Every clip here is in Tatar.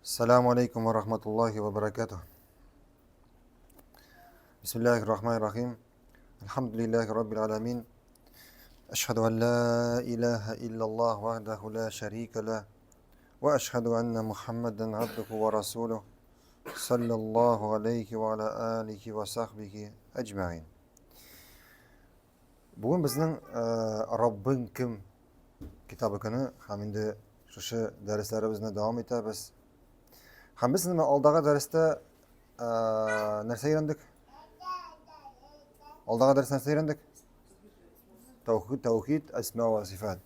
Ассаламу алейкум ва рахматуллахи ва баракатух. Бисмиллахи рахмани рахим. Альхамдулиллахи раббил аламин. Ашхаду ан ла илаха иллаллах вахдаху ла шарика ла. Ва ашхаду анна Мухаммадан абдуху ва расулух. Саллаллаху алейхи ва аля алихи ва сахбихи аджмаин. Бүген безнең Раббың кем китабы көне һәм инде шушы дәресләребезне дәвам итәбез. Һәм без менә алдагы дәрестә нәрсә өйрәндек? Алдагы дәрестә нәрсә өйрәндек? Таухид, таухид, әсма ва сифат.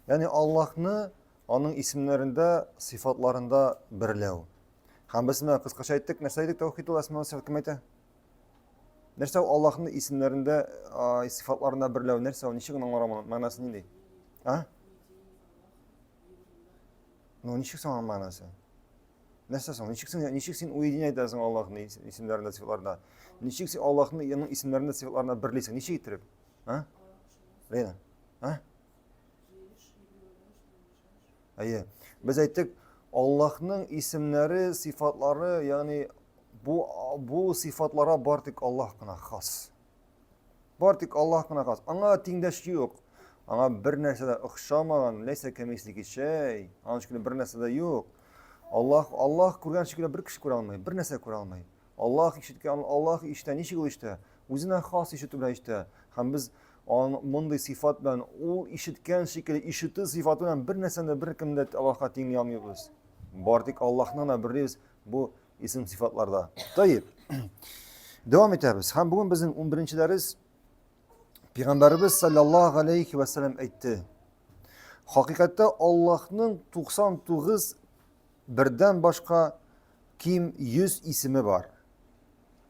Ягъни Аллаһны аның исемнәрендә, сыйфатларында берләү. Һәм без менә кыскача әйттек, нәрсә әйттек таухид ул әсма ва сифат кем әйтә? Нәрсә ул Аллаһның исемнәрендә, сыйфатларында берләү? Нәрсә ул? Ничек аңларга моның мәгънәсе нинди? А? Ну, ничек соң аның мәгънәсе? Нәрсә соң? Ничек син, ничек син уединять итәсең Аллаһның исемнәрендә, сыйфатларында? Ничек син Аллаһның аның исемнәрендә, сыйфатларында берлисең? Ничек иттереп? А? Лена? А? Әйе. Без әйттек, Аллаһның исемнәре, сыйфатлары, ягъни бу бу сыйфатларга бар тик Аллаһ кына хас. Бар тик Аллаһ кына хас. Аңа тиңдәш юк. Аңа бер нәрсә дә охшамаган, ләйсә кәмислиһи шәй. Аның шикелле бер нәрсә дә юк. Аллаһ Аллаһ күргән шикелле бер кеше күрә алмый, бер нәрсә күрә алмый. Аллаһ ишеткән, Аллаһ ишетә, ничек ул ишетә? Үзенә хас ишетү белән ишетә. Һәм без Аның мондый сыйфат белән ул ишеткән шикелле ишетү сыйфаты белән бер нәрсәне дә беркем дә Аллаһка тиңли алмыйбыз. Бар тик Аллаһны гына берлибез бу исем сыйфатларда. Таип. Дәвам итәбез. Һәм бүген безнең 11 дәрес Пәйгамбәребез саллаллаһу алейхи ва саллям әйтте. Хакыйкатьтә Аллаһның 99 бердән башка ким 100 исеме бар.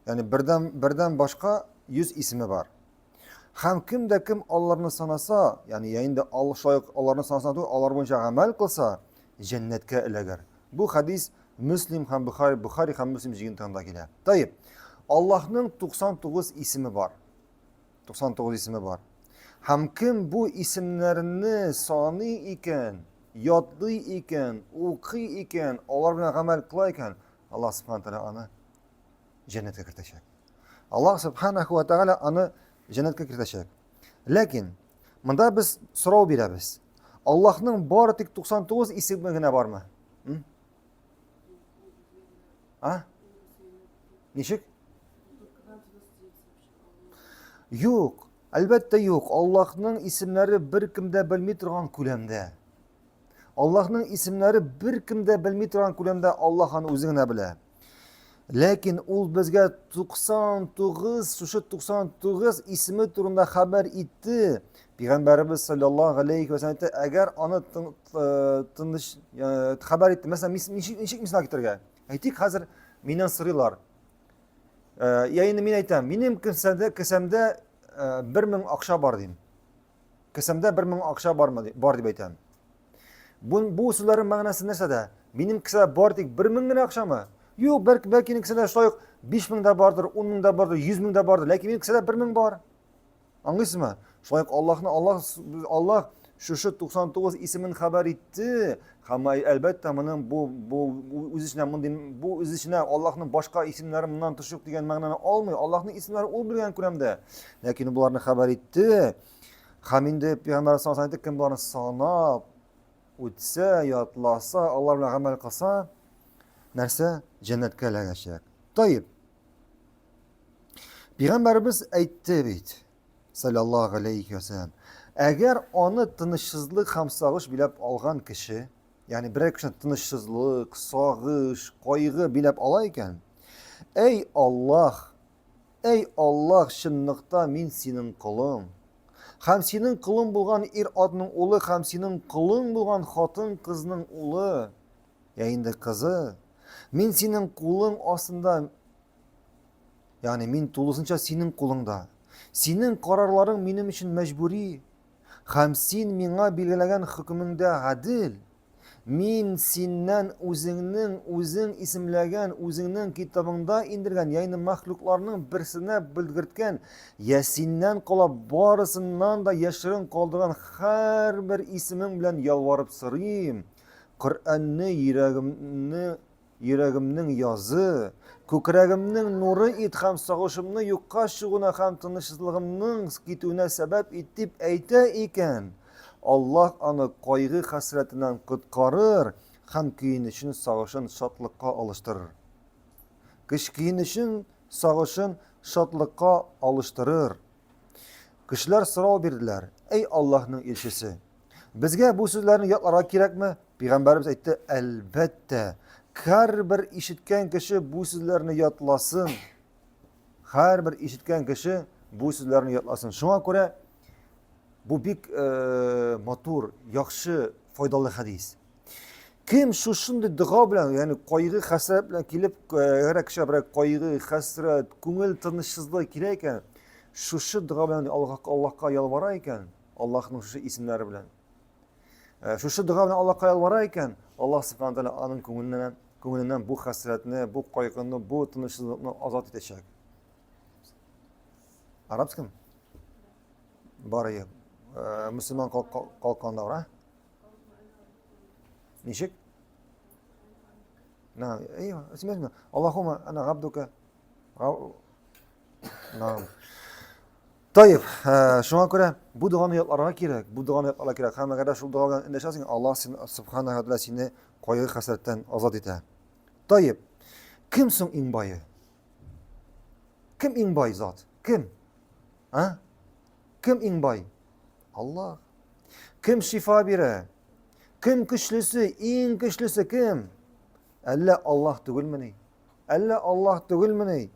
Ягъни бердән бердән башка 100 исеме бар. Һәм кем дә кем аларны санаса, ягъни я инде ал шулай ук аларны санаса түгел, алар буенча гамәл кылса, җәннәткә эләгер. Бу хадис Мөслим һәм Бухари, Бухари һәм Мөслим җыентыгында килә. Таип. Аллаһның 99 исеме бар. 99 исеме бар. Һәм кем бу исемнәрне саный икән, ятлый икән, укый икән, алар белән гамәл кыла икән, Аллаһ субхана тәгалә аны җәннәткә кертәчәк. Аллаһ субханаху ва тәгалә аны җәннәткә кертәчәк. Ләкин монда без сорау бирәбез. Аллаһның бары тик 99 исеме генә бармы? А? Ничек? Юк, әлбәттә юк. Аллаһның исемнәре беркем дә белми торган күләмдә. Аллаһның исемнәре беркем дә белми торган күләмдә Аллаһ аны үзе генә белә. Ләкин ул безгә 99, шушы 99 исеме турында хәбәр итте. Пәйгамбәребез саллаллаһу алейхи ва сәлләм әйтте, әгәр аны э, тыныч э, хәбәр итте. Мәсәлән, ничек ничек мисал китерергә? Әйтик, хәзер миннән сорыйлар. Э, я инде мин әйтәм, минем кесәмдә кесәмдә 1000 акча бар дим. Кесәмдә 1000 акча бармы бар дип әйтәм. Бу, бу сүзләрнең мәгънәсе нәрсәдә? Минем кесәдә бар тик 1000 генә акчамы? Юк, бәлки, бәлки минем кесәдә шулай ук 5000 дә бардыр, 10000 дә бардыр, 100000 дә бардыр, ләкин минем кесәдә 1000 бар. Аңлыйсызмы? Шулай ук Аллаһны Аллаһ Аллаһ шушы 99 исемен хәбәр итте. Һәм әлбәттә моның бу бу үз эченә мондый бу үз эченә Аллаһның башка исемнәре моннан тыш юк дигән мәгънәне алмый. Аллаһның исемнәре ул белгән күләмдә. Ләкин боларны хәбәр итте. Һәм инде Пәйгамбәр саллаллаһу алейһи кем боларны санап үтсә, ятласа, алар белән гамәл кылса, нәрсә? Җәннәткә эләгәчәк. Таип. Пәйгамбәребез әйтте бит, саллаллаһу алейхи ва саллям, әгәр аны тынычсызлык һәм сагыш биләп алган кеше, ягъни берәр кешене тынычсызлык, сагыш, кайгы биләп ала икән, әй Аллаһ, Әй Аллаһ, чынлыкта мин синең колың. Һәм синең колың булган ир-атның улы һәм синең колың булган хатын-кызның улы, я инде кызы. Мин синең кулың астында, ягъни мин тулысынча синең кулыңда. Синең карарларың минем өчен мәҗбүри. Һәм син миңа билгеләгән хөкемеңдә гадел. Мин синнән үзеңнең үзең исемләгән, үзеңнең китабыңда индергән, ягъни мәхлукларның берсенә белгерткән, я синнән кала барысыннан да яшерен калдырган һәрбер исемең белән ялварып сорыйм. Коръәнне йөрәгемне. йөрәгемнең язы, күкрәгемнең нуры ит һәм сагышымны юкка чыгуына һәм тынычсызлыгымның китүенә сәбәп ит дип әйтә икән, Аллаһ аны кайгы хәсрәтеннән коткарыр һәм көенечен, сагышын шатлыкка алыштырыр. Кеш көенечен, сагышын шатлыкка алыштырыр. Кешеләр сорау бирделәр: "Әй Аллаһның илчесе, безгә бу сүзләрне ятларга кирәкме?" Пәйгамбәребез әйтте: "Әлбәттә, һәрбер ишеткән кеше бу сүзләрне ятласын. Һәрбер ишеткән кеше бу сүзләрне ятласын." Шуңа күрә бу бик э, матур, яхшы, файдалы хәдис. Кем шушындый дога белән, ягъни кайгы, хәсрәт белән килеп, әгәр кешегә берәр кайгы, хәсрәт, күңел тынычсызлыгы килә икән, шушы дога белән Аллаһка, Аллаһка ялвара икән, Аллаһның шушы исемнәре белән. Э, шушы дога белән Аллаһка ялвара икән, Аллаһ субхана тәгалә аның күңеленнән, күңеленнән бу хәсрәтне, бу кайгыны, бу тынычсызлыкны азат итәчәк. Арабском? Бар, э, мөселман калканда бар, а? Ничек? На, әйе, симәсме? Аллахума ана габдука. На. Таеп, э, шуңа күрә бу доганы ятларга кирәк, бу доганы ятларга кирәк. Һәм әгәр шул дога белән эндәшәсең, Аллаһ син субхана ва тааля сине кайгы хәсрәттән азат итә. Таеп, кем соң иң бае? Кем иң бай зат? Кем? А? Кем иң бай? Аллаһ. Кем шифа бирә? Кем көчлесе? Иң көчлесе кем? Әллә Аллаһ түгелмени? Әллә Аллаһ түгелмени?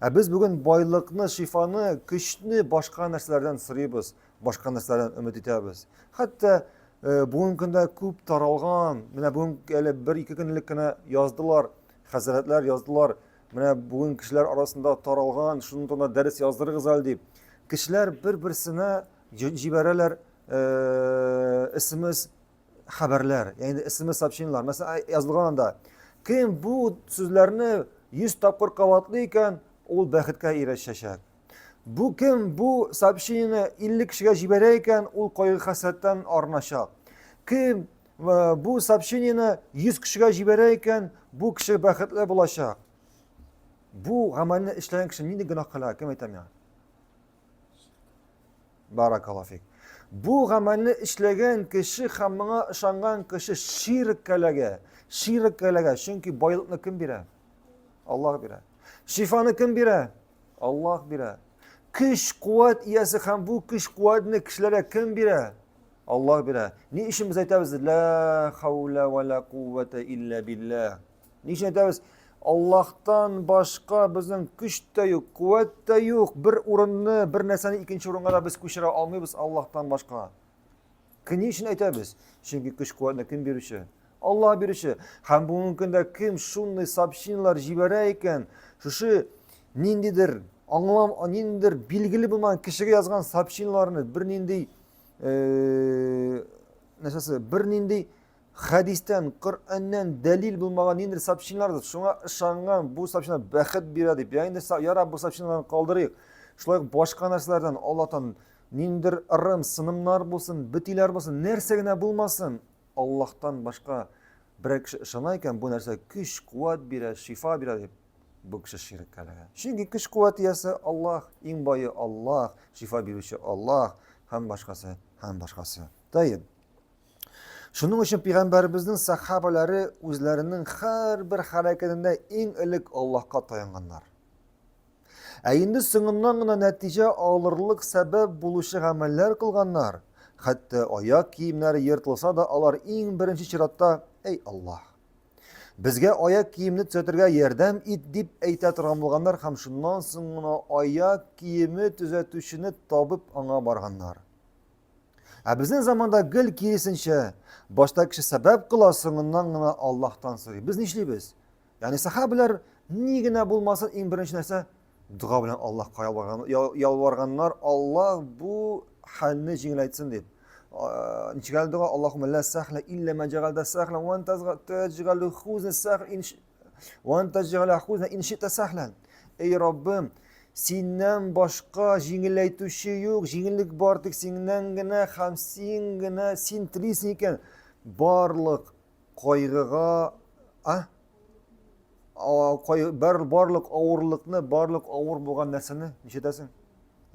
Ә без бүген байлыкны, шифаны, көчне башка нәрсәләрдән сорыйбыз, башка нәрсәләрдән өмет итәбез. Хәтта э, бүгенге көндә күп таралган, менә бүген әле бер-ике көн элек кенә яздылар, хәзрәтләр яздылар, менә бүген кешеләр арасында таралган, шуның турында дәрес яздырыгыз әле дип. Кешеләр бер-берсенә җибәрәләр смс хәбәрләр, ягъни смс сообщениеләр. Мәсәлән, язылган анда, кем бу сүзләрне 100 тапкыр кабатлый икән, ул бәхеткә ирешәчәк. Бу кем бу сообщениене 50 кешегә җибәрә икән, ул кайгы хәсрәттән арыначак. Кем бу сообщениене 100 кешегә җибәрә икән, бу кеше бәхетле булачак. Бу гамәлне эшләгән кеше нинди гөнаһ кыла, кем әйтә миңа? Баракаллаһу фик. Бу гамәлне эшләгән кеше һәм моңа ышанган кеше ширккә эләгә. Ширккә эләгә, чөнки байлыкны кем бирә? Аллаһ бирә. Шифаны кем бирә? Аллаһ бирә. Көч, куәт иясе һәм бу көч, куәтне кешеләргә кем бирә? Аллаһ бирә. Ни өчен без әйтәбез ла хаула ва ла куввата илля биллах? Ни өчен әйтәбез? Аллаһтан башка безнең көч тә юк, куәт тә юк. Бер урынны, бер нәрсәне икенче урынга да без күчерә алмыйбыз Аллаһтан башка. Ни өчен әйтәбез? Чөнки көч куәтне кем бирүче? Аллаһ бирүче. Һәм бүгенге көндә кем шундый сообщениеләр җибәрә икән, шушы ниндидер аңлам, ниндидер билгеле булмаган кешегә язган сообщениеләрне бернинди э, нәрсәсе, бернинди хәдистән, Коръәннән дәлил булмаган ниндидер сообщениеләр, шуңа ышанган, бу сообщениеләр бәхет бирә дип, я инде ярар бу сообщениеләрне калдырыйк. Шулай ук башка нәрсәләрдән Аллаһтан ниндидер ырым, сынымнар булсын, бөтиләр булсын, нәрсә генә булмасын, Аллаһтан башка берәр кеше ышана икән, бу нәрсә көч, куәт бирә, шифа бирә дип, бу кеше ширккә эләгә. Чөнки көч куәт иясе Аллаһ, иң бае Аллаһ, шифа бирүче Аллаһ һәм башкасы, һәм башкасы. Тәйб. Шуның өчен пәйгамбәребезнең сахабалары үзләренең һәрбер хәрәкәтендә иң элек Аллаһка таянганнар. Ә инде соңыннан гына нәтиҗә алырлык сәбәп булучы гамәлләр кылганнар. Хәтта аяк киемнәре ертылса да, алар иң беренче чиратта, "Әй Аллаһ, безгә аяк киемне төзәтергә ярдәм ит" дип әйтә торган булганнар һәм шуннан соң гына аяк киеме төзәтүчене табып аңа барганнар. Ә безнең заманда гел киресенчә, башта кеше сәбәп кыла, соңыннан гына Аллаһтан сорый. Без нишлибез? Ягъни сахабалар ни генә булмасын, иң беренче нәрсә дога белән Аллаһка ялварган, ялварганнар, Аллаһ бу хәлне җиңеләйтсен дип. Ничек әле дога? Аллаһумма ла сахла илля ма җәгалта сахла ва анта таҗгалу хузна сах ва анта таҗгалу хузна ин шита сахлан. Эй Раббым, синнән башка җиңеләйтүче юк, җиңеллек бар тик синнән генә һәм син генә, син телисең икән, барлык кайгыга, а? Бар, барлык авырлыкны, барлык авыр булган нәрсәне нишләтәсең?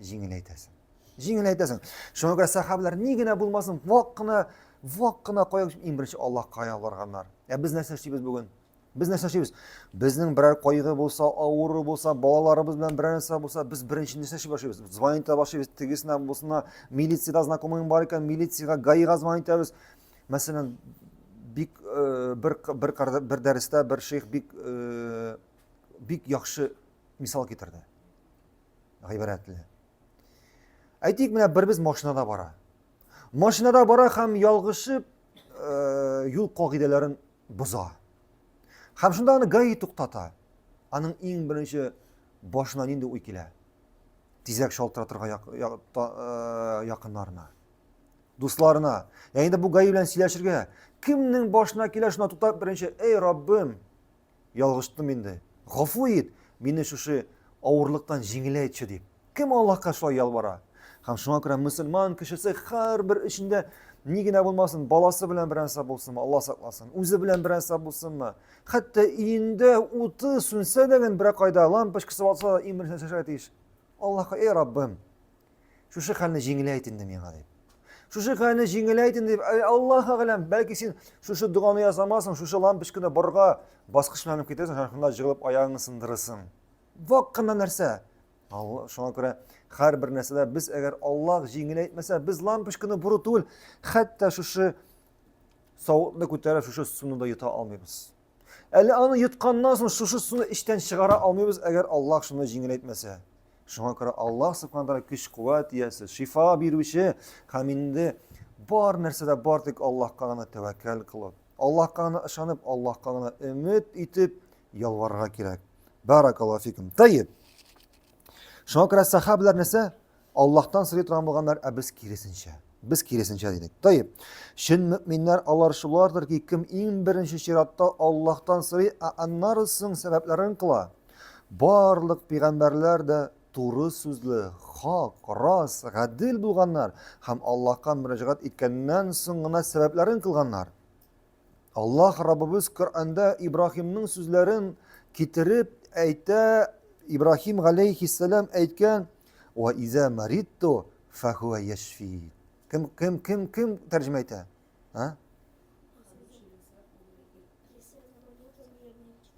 Җиңеләйтәсең. Җиңеләйтәсең. Шуңа күрә сәхабәләр ни генә булмасын, вак кына, вак кына кайгы иң беренче Аллаһка ялварганнар. Ә без нәрсә эшлибез бүген? Без нәрсә эшлибез? Безнең берәр кайгы булса, авыру булса, балаларыбыз белән берәр нәрсә булса, без беренче нәрсә эшли башлыйбыз? Звонить итә башлыйбыз, тегесенә, бусына, милициядә знакомыең бар икән, милициягә, ГАИга звонить итәбез. Мәсәлән, бик э, бер бер бер дәрестә бер шейх бик э, бик яхшы мисал китерде. Гыйбрәтле. Әйтик, менә бербез машинада бара. Машинада бара һәм ялгышып э, юл кагыйдәләрен боза. Һәм шунда аны ГАИ туктата. Аның иң беренче башына нинди уй килә? Тизрәк шалтыратырга як, як, та, э, якыннарына, дусларына. Ә инде бу ГАИ белән сөйләшергә. Кемнең башына килә шуна туктап беренче, эй, Раббым, Ялгыштым инде. Гафу ит, мине шушы авырлыктан җиңеләйтче дип. Кем Аллаһка шулай ялвара? Һәм шуңа күрә мөселман кешесе һәрбер эшендә ни генә булмасын, баласы белән бер нәрсә булсынмы, Алла сакласын, үзе белән бер нәрсә булсынмы, хәтта өендә уты сүнсә дә берәр кайда лампочкасы ватса да иң беренче нәрсә эшләргә тиеш. Аллаһка, эй Раббым, Шушы хәлне җиңеләйт инде миңа дип. Шушы хәлне җиңеләйт инде дип, Аллаһ әгъләм, бәлки син шушы доганы ясамасың, шушы лампочканы борга баскыч белән менеп китәрсең, һәм шунда җыгылып аягыңны сындырырсың. Вак кына нәрсә. Алла, шуңа күрә һәрбер нәрсәдә без әгәр Аллаһ җиңеләйтмәсә, без лампочканы бору түгел, хәтта шушы савытны күтәреп, шушы суны да йота алмыйбыз. Әле аны йотканнан соң шушы суны эчтән чыгара алмыйбыз, әгәр Аллаһ шуны җиңеләйтмәсә. Шуңа күрә Аллаһ субхана тәгалә көч-куәт иясе, шифа бирүче һәм инде бар нәрсәдә бар тик Аллаһка гына тәвәккәл кылып, Аллаһка гына ышанып, Аллаһка гына өмет итеп ялварырга кирәк. Баракаллаһу фикум. Тайиб. Шуңа күрә сахабалар нәрсә? Аллаһтан сорый торган булганнар, ә без киресенчә. Без киресенчә дидек. Тайып. Чын мөминнәр алар шулардыр ки, кем иң беренче чиратта Аллаһтан сорый, ә аннары соң сәбәпләрен кыла. Барлык пәйгамбәрләр дә туры сүзле, хак, рас, гадел булганнар һәм Аллаһка мөрәҗәгать иткәннән соң гына сәбәпләрен кылганнар. Аллаһ Раббыбыз Коръәндә Ибраһимның сүзләрен китереп әйтә, Ибраһим галәйһиссәлам әйткән, "Ва иза маритту фахуа яшфи". Кем кем кем кем тәрҗемә итә? А?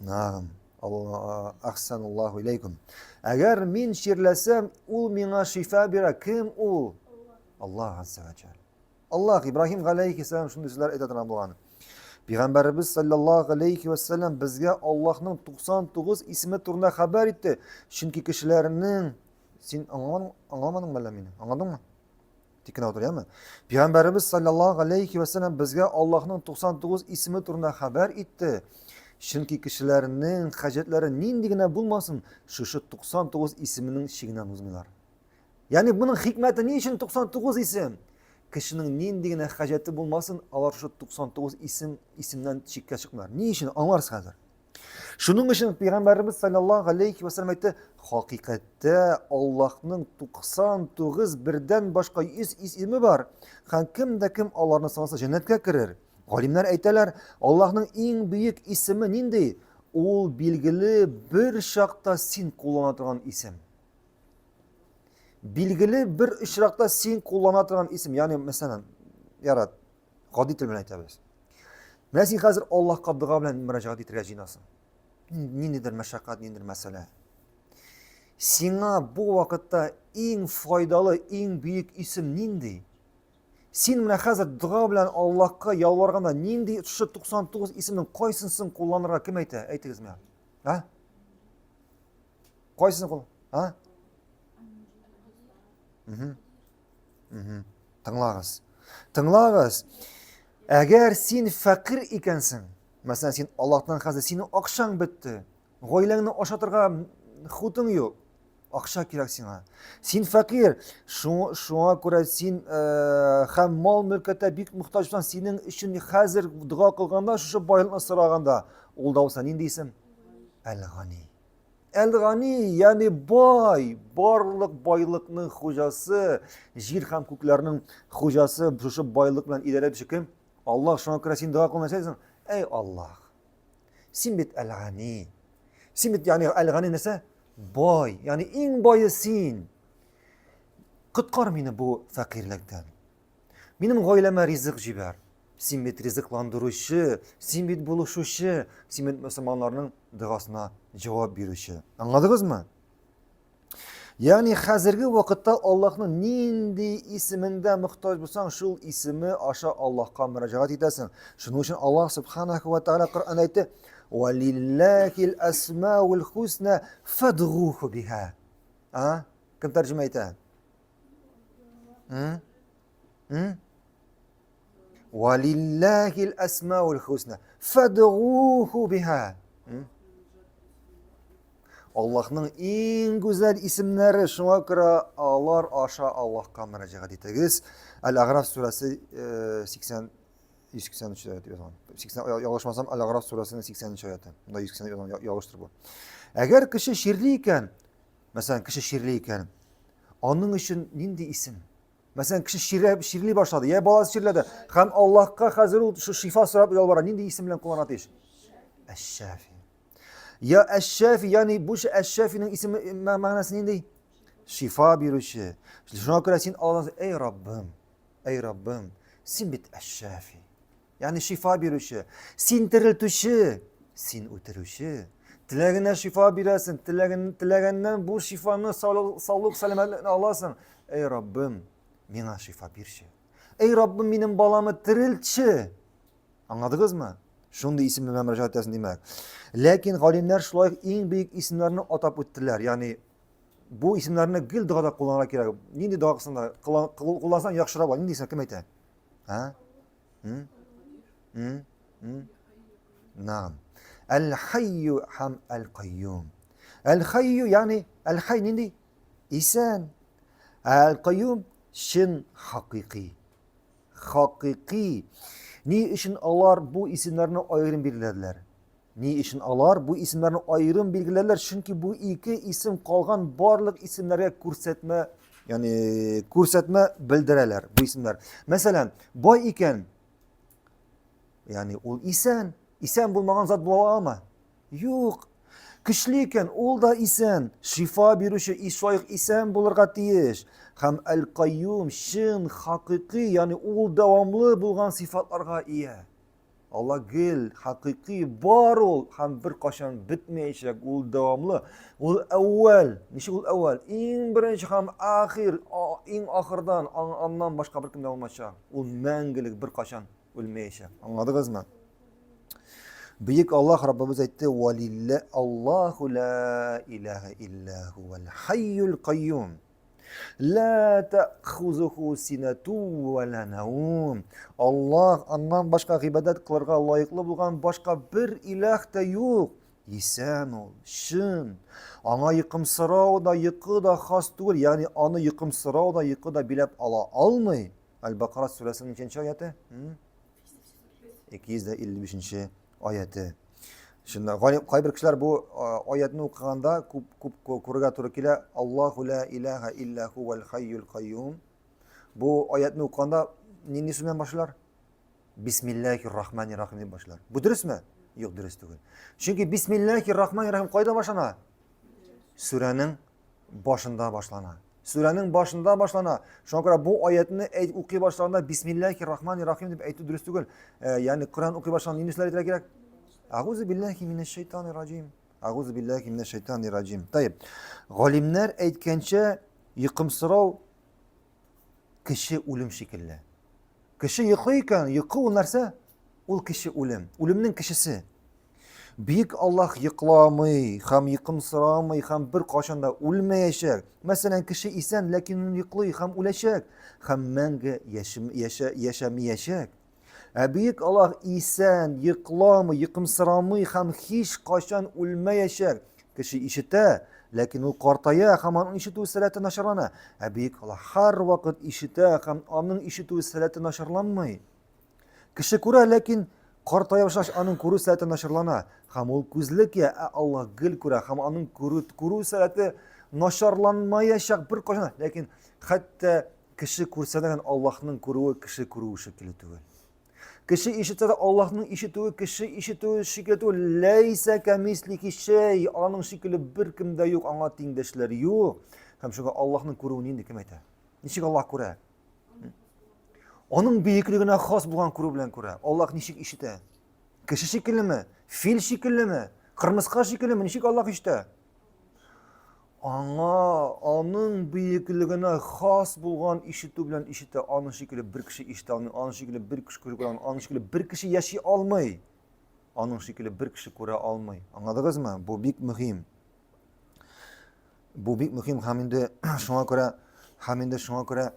Нагым. Ахсаналлаху илейкум. Әгәр мин чирләсәм, ул миңа шифа бирә. Кем ул? Аллаһ азза ва җәл. Аллаһ Ибраһим галәйһиссәлам шундый сүзләр әйтә торган булган. Пәйгамбәребез саллаллаһу алейхи ва сәлләм безгә Аллаһның 99 исеме турында хәбәр итте. Чөнки кешеләрнең син аңламадың, аңламадыңмы әллә мине? Аңладыңмы? Тик кенә утыр, яме? Пәйгамбәребез саллаллаһу алейхи ва сәлләм безгә Аллаһның 99 исеме турында хәбәр итте. Чөнки кешеләрнең хаҗәтләре нинди генә булмасын, шушы 99 исеменең чигеннән узмыйлар. Ягъни моның хикмәте ни өчен 99 исем? Кешенең нинди генә хаҗәте булмасын, алар шушы 99 исем исемнән чиккә чыкмыйлар. Ни өчен? Аңларсыз хәзер. Шуның өчен Пәйгамбәребез саллаллаһу алейхи ва саллям әйтте, хакыйкатьтә Аллаһның 99 бердән башка 100 исеме бар. Һәм кем дә кем аларны санаса җәннәткә керер. Галимнәр әйтәләр, Аллаһның иң бөек исеме нинди? Ул билгеле бер чакта син куллана торган исем. Билгеле бер очракта син куллана торган исем, ягъни мәсәлән, ярат, гади тел белән әйтәбез. Менә син хәзер Аллаһка дога белән мөрәҗәгать итәргә җыенасың. Ниндидер мәшәкать, ниндидер мәсьәлә. Сиңа бу вакытта иң файдалы, иң бөек исем нинди? Син менә хәзер дога белән Аллаһка ялварганда нинди шушы 99 исемнең кайсысын кулланырга кем әйтә? Әйтегез миңа. А? Кайсысын кул? А? Угу. Угу. Тыңлагыз. Тыңлагыз. Әгәр син фәкыйрь икәнсең, мәсәлән, син Аллаһтан хәзер синең акчаң бетте, гаиләңне ашатырга хутың юк, акча кирәк сиңа. Син фәкыйрь, шуңа күрә син э, һәм мал мөлкәткә бик мохтаҗсың, синең өчен хәзер дога кылганда, шушы байлыкны сораганда, ул да булса нинди исем? Әл-Гани. Әл-Гани, ягъни бай, барлык байлыкның хуҗасы, җир һәм күкләрнең хуҗасы, шушы байлык белән идарә итүче кем? Аллаһ. Шуңа күрә син дога кылганда нәрсә әйтәсең? Әй Аллаһ, син бит Әл-Гани. Син бит, ягъни Әл-Гани нәрсә? Бай, ягъни иң бае син. Коткар мине бу фәкыйрьлектән. Минем гаиләмә ризык җибәр. Син бит ризыкландыручы, син бит булышучы, син бит мөселманнарның догасына җавап бирүче. Аңладыгызмы? Ягъни хәзерге вакытта Аллаһның нинди исемендә мохтаҗ булсаң, шул исеме аша Аллаһка мөрәҗәгать итәсең. Шуның өчен Аллаһ субханаху ва тааля Коръәндә әйтте: "Валиллахил асмаул хусна фадгуху биха". А? Кем тәрҗемә итә? М? М? Валиллахил асмаул хусна фадгуху биха. Аллаһның иң гүзәл исемнәре, шуңа күрә алар аша Аллаһка мөрәҗәгать итегез. Әл-Аграф сүрәсе 80 183 аят язган. 80 ялгышмасам, Әл-Аграф сүрәсенең 80 аяты. Монда 180 язган, ялгыштыр бу. Әгәр кеше чирли икән, мәсәлән, кеше чирли икән, аның өчен нинди исем? Мәсәлән, кеше чирләп, чирли башлады, я баласы чирләде, һәм Аллаһка хәзер ул шифа сорап ялвара. Нинди исем белән куллана тиеш? Әш-Шафи. Я Әш-Шафи, ягъни бу Әш-Шафиның исеме мәгънәсе нинди? Шифа бирүче. Шуңа күрә син Аллаһ, эй Раббым, эй Раббым, син бит Әш-Шафи. Ягъни шифа бирүче, син терелтүче, син үтерүче. Теләгенә шифа бирәсең, теләген, теләгәннән бу шифаны саулык, сәламәтлекне аласың. Эй Раббым, миңа шифа бирче. Эй Раббым, минем баламы терелтче. Аңладыгызмы? Шундый исем белән мөрәҗәгать итәсең димәк. Ләкин галимнәр шулай ук иң бөек исемнәрне атап үттеләр. Ягъни бу исемнәрне гел догада кулланырга кирәк. Нинди дога кылсаң да, куллансаң яхшырак була. Нинди исем кем әйтә? А? М? М? М? Наам. Әл-Хайю һәм Әл-Кайюм. Әл-Хайю, ягъни Әл-Хай нинди? Исән. Әл-Кайюм чын хакыйкый. Хакыйкый. Ни өчен алар бу исемнәрне аерым билгеләделәр? Ни өчен алар бу исемнәрне аерым билгеләделәр? Чөнки бу ике исем калган барлык исемнәргә күрсәтмә, ягъни күрсәтмә белдерәләр бу исемнәр. Мәсәлән, бай икән, ягъни ул исән, исән булмаган зат була аламы? Юк. Көчле икән, ул да исән, шифа бирүче шулай ук исән булырга тиеш. Һәм Әл-Кайюм чын, хакыйкый, ягъни ул дәвамлы булган сыйфатларга ия. Алла гел хакыйкый бар ул һәм бер кашан бетмәячәк, ул дәвамлы. Ул әүвәл, ничек ул әүвәл? Иң беренче һәм ахир, иң ахырдан, аннан башка беркем дә булмаячак. Ул мәңгелек бер кашан үлмәячәк. Аңладыгызмы? Бөек Аллаһ Раббыбыз әйтте: "Валилла Аллаһу ла илаһа илля хувал хайюл кайюм." Ла та'хузуху синату ва ла наум. Аллаһ аннан башка гыйбадәт кылырга лаеклы булган башка бер иләх тә юк. Исән ул, чын. Аңа йокымсырау да, йокы да хас түгел, ягъни аны йокымсырау да, йокы да биләп ала алмый. Аль-Бакара сүрәсенең ничәнче аяты? 255 аяты. Шунда кайбер кешеләр бу аятны укыганда күп күп күрергә туры килә. Аллаһу ла илаһа илля хувал хайюл кайюм. Бу аятны укыганда нинди сүз белән башлар? Бисмиллахир рахманир рахим дип башлар. Бу дөресме? Юк, дөрес түгел. Чөнки бисмиллахир рахманир рахим кайда башлана? Сүрәнең башында башлана. Сүрәнең башында башлана. Шуңа күрә бу аятны әйт укый башлаганда бисмиллахир рахманир рахим дип әйтү дөрес түгел. Э, ягъни Коръән укый башлаганда нинди сүзләр әйтергә кирәк? Агузу биллахи минәш шайтанир раҗим. Агузу биллахи минәш шайтанир раҗим. Тайып. Галимнәр әйткәнчә, йокымсырау кеше үлем шикелле. Кеше йоклый икән, йокы ул нәрсә? Ул кеше үлем. Үлемнең кешесе. Бөек Аллаһ йокламый һәм йокымсырамый һәм бер кашан да үлмәячәк. Мәсәлән, кеше исән, ләкин ул йоклый һәм үләчәк һәм мәңге яшәмиячәк. Ә бөек Аллаһ исән, йокламый, йокымсырамый һәм һич кашан үлмәячәк. Кеше ишетә, ләкин ул картая һәм аның ишетү сәләте начарлана. Ә бөек Аллаһ һәрвакыт ишетә һәм аның ишетү сәләте начарланмый. Кеше күрә, ләкин картая башлагач аның күрү сәләте начарлана. Һәм ул күзлек я, ә Аллаһ гел күрә һәм аның күрү, күрү сәләте начарланмаячак бер кайчан. Ләкин хәтта кеше күрсә дә Аллаһның күрүе кеше күрүе шикелле түгел. Кеше ишетсә дә Аллаһның ишетүе кеше ишетүе шикелле түгел. Ләйсә кәмислихи шәй. Аның шикелле беркем дә юк, аңа тиңдәшләр юк. Һәм шуңа Аллаһның күрүе нинди кем әйтә? Ничек Аллаһ күрә? Аның бөеклегенә хас булган күрү белән күрә. Аллаһ ничек ишетә? Кеше шикеллеме? Фил шикеллеме? Кырмыска шикеллеме? Ничек Аллаһ ишетә? Аңа аның бөеклегенә хас булган ишетү белән ишетә. Аның шикелле бер кеше ишетә алмый, аның шикелле бер кеше күрә алмый, аның шикелле бер кеше яши алмый. Аның шикелле бер кеше күрә алмый. Аңладыгызмы? Бу бик мөһим. Бу бик мөһим һәм инде шуңа күрә һәм инде шуңа күрә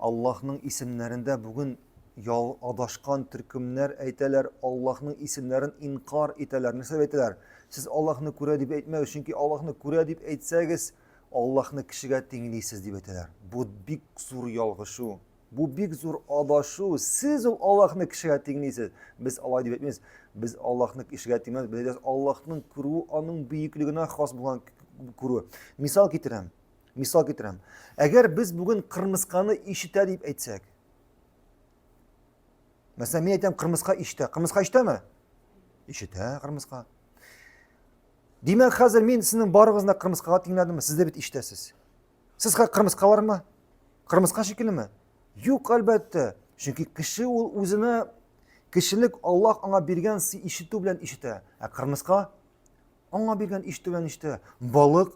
Аллаһның исемнәрендә бүген ял адашкан төркемнәр әйтәләр, Аллаһның исемнәрен инкар итәләр. Нәрсә әйтәләр? Сез Аллаһны күрә дип әйтмәгез, чөнки Аллаһны күрә дип әйтсәгез, Аллаһны кешегә тиңлисез дип әйтәләр. Бу бик зур ялгышу. Бу бик зур адашу. Сез ул Аллаһны кешегә тиңлисез. Без алай дип әйтмибез. Без Аллаһны кешегә тиңләмибез. Без әйтәбез, Аллаһның күрүе аның бөеклегенә хас булган күрү. Мисал китерәм. Мисал китерәм. Әгәр без бүген кырмысканы ишетә дип әйтсәк, Мәсәлән, мин әйтәм, кырмыска ишетә. Кырмыска ишетәме? Ишетә кырмыска. Димәк, хәзер мин сезнең барыгызны кырмыскага тиңләдемме? Сез дә бит ишетәсез. Сез хәзер кырмыскалармы? Кырмыска шикеллеме? Юк, әлбәттә. Чөнки кеше ул үзенә кешелек Аллаһ аңа биргән ишетү белән ишетә. Ә кырмыска аңа биргән ишетү белән ишетә. Балык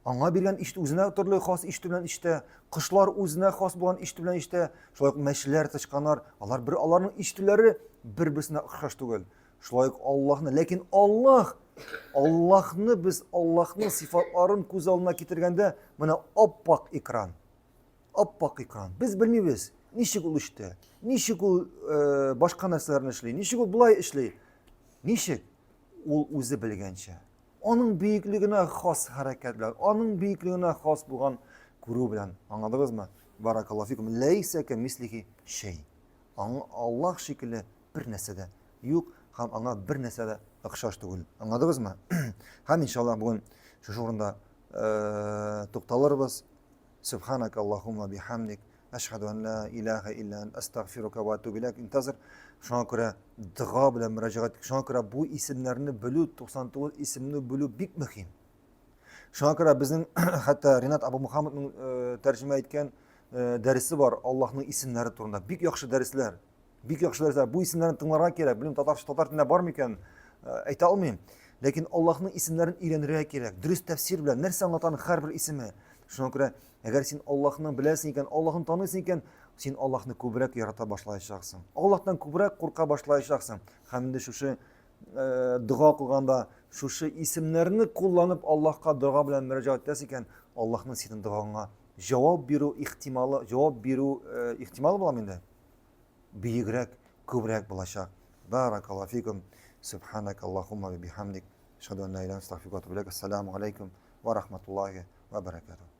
Аңа биргән ишетү үзенә төрле хас ишетү белән ишетә. Кошлар үзенә хас булган ишетү белән ишетә. Шулай ук мәчеләр, тычканнар, алар бер аларның ишетүләре бер-берсенә охшаш түгел. Шулай ук Аллаһны, ләкин Аллаһ Аллаһны без Аллаһның сыйфатларын күз алдына китергәндә, менә аппак экран. Аппак экран. Без белмибез, ничек ул ишетә, ничек ул э, башка нәрсәләрне эшли, ничек ул болай эшли. Ничек? Ул үзе белгәнчә. Аның бөеклегенә хас хәрәкәт белән, аның бөеклегенә хас булган күрү белән. Аңладыгызмы? Баракаллаһу фикум. Ләйсә кәмислихи шәй. Аңа Аллаһ шикелле бер нәрсә дә юк һәм аңа бер нәрсә дә охшаш түгел. Аңладыгызмы? Һәм иншаллаһ бүген шушы урында э, тукталырбыз. Субханак Аллаһумма бихамдик. Әшһәду ан ла илаһа илля ант астагфирука ва атубу иләйк. Интазир. Шуңа күрә дога белән мөрәҗәгать. Шуңа күрә бу исемнәрне белү, 99 исемне белү бик мөһим. Шуңа күрә безнең хәтта Ринат Абу Мухаммадның э, тәрҗемә иткән э, дәресе бар Аллаһның исемнәре турында. Бик яхшы дәресләр. Бик яхшы дәресләр. Бу исемнәрне тыңларга кирәк. Белмим, татар татар телендә бар микән? Э, әйтә алмыйм. Ләкин Аллаһның исемнәрен өйрәнергә кирәк. Дөрес тәфсир белән нәрсә аңлата аның һәрбер исеме. Шуңа күрә Әгәр син Аллаһны беләсең икән, Аллаһны таныйсың икән, син Аллаһны күбрәк ярата башлаячаксың. Аллаһтан күбрәк курка башлаячаксың. Һәм инде шушы э, дога кылганда, шушы исемнәрне кулланып Аллаһка дога белән мөрәҗәгать итәсең икән, Аллаһның синең догаңа җавап бирү ихтималы, җавап бирү э, ихтималы буламы инде? Бөегрәк, күбрәк булачак. Баракаллаһу фикум. Субханак Аллаһумма ва бихамдик. Ашһаду ан ла илаһа илля анта астагфирука ва атубу иләйк. Ассаламу алейкум ва рахматуллахи ва баракатух.